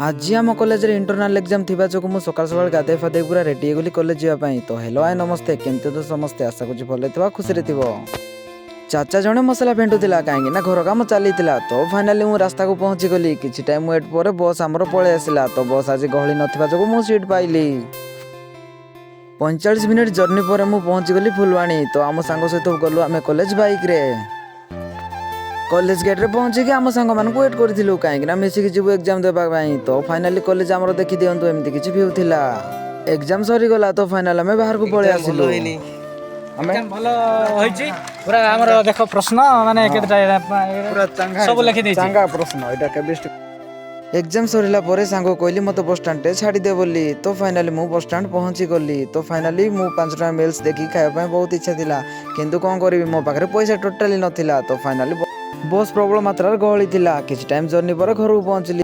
ଆଜି ଆମ କଲେଜରେ ଇଣ୍ଟରନାଲ ଏକ୍ଜାମ ଥିବା ଯୋଗୁଁ ମୁଁ ସକାଳୁ ସକାଳୁ ଗାଧେଇ ଫାଧେଇ ପୁରା ରେଡ଼ି ହେଇଗଲି କଲେଜ ଯିବା ପାଇଁ। ତ ହେଲୋ, ହାଏ, ନମସ୍ତେ, କେମିତି ଅଛ ସମସ୍ତେ? ଆଶା କରୁଛି ଭଲରେ ଥିବ, ଖୁସିରେ ଥିବ। ଚାଚା ଜଣେ ମସଲା ଫେଣ୍ଟୁଥିଲା, କାହିଁକି ନା ଘର କାମ ଚାଲିଥିଲା। ତ ଫାଇନାଲି ମୁଁ ରାସ୍ତାକୁ ପହଞ୍ଚିଗଲି। କିଛି ଟାଇମ୍ ୱେଟ୍ ପରେ ବସ୍ ଆମର ପଳେଇ ଆସିଲା। ତ ବସ୍ ଆଜି ଗହଳି ନଥିବା ଯୋଗୁଁ ମୁଁ ସିଟ୍ ପାଇଲି। 45 ମିନିଟ୍ ଜର୍ଣ୍ଣି ପରେ ମୁଁ ପହଞ୍ଚିଗଲି ଫୁଲବାଣୀ। ତ ଆମ ସାଙ୍ଗ ସହିତ ଗଲୁ ଆମେ କଲେଜ ବାଇକ୍ରେ। କଲେଜ ଗେଟ୍ରେ ପହଞ୍ଚିକି ଆମ ସାଙ୍ଗମାନଙ୍କୁ ୱେଟ୍ କରିଥିଲୁ, କାହିଁକି ନା ମିଶିକି ଯିବୁ ଏକ୍ଜାମ ଦେବା ପାଇଁ। ତ ଫାଇନାଲି କଲେଜ ଆମର ଦେଖିଦିଅନ୍ତୁ, ଏମିତି କିଛି ଭ୍ୟୁ ଥିଲା। ଏକ୍ଜାମ ସରିଗଲା, ତ ଫାଇନାଲ ଆମେ ବାହାରକୁ ପଳେଇ ଆସିଲୁ। ଆମେ ଭଲ ହେଇଛି ପୁରା। ଆମର ଦେଖ, ପ୍ରଶ୍ନ ମାନେ କେତେଟା ପୁରା ଚାଙ୍ଗା। ସବୁ ଲେଖି ଦେଇଛି। ଚାଙ୍ଗା ପ୍ରଶ୍ନ ଏଇଟା କେମିଷ୍ଟ୍ରି। ଏକ୍ଜାମ ସରିଲା ପରେ ସାଙ୍ଗ କହିଲି, ମୋତେ ବସଷ୍ଟାଣ୍ଡରେ ଛାଡ଼ିଦେ ବୋଲି। ତ ଫାଇନାଲି ମୁଁ ବସଷ୍ଟାଣ୍ଡ ପହଞ୍ଚି ଗଲି। ତ ଫାଇନାଲି ମୁଁ 5 ଟଙ୍କା ମିଲ୍ସ ଦେଖିକି ଖାଇବା ପାଇଁ ବହୁତ ଇଚ୍ଛା ଥିଲା, କିନ୍ତୁ କ'ଣ କରିବି, ମୋ ପାଖରେ ପଇସା ଟୋଟାଲି ନଥିଲା। ତ ଫାଇନାଲି ବସ୍ ପ୍ରବଳ ମାତ୍ରାରେ ଗହଳି ଥିଲା। କିଛି ଟାଇମ୍ ଜର୍ଣ୍ଣି ପରେ ଘରକୁ ପହଞ୍ଚିଲି।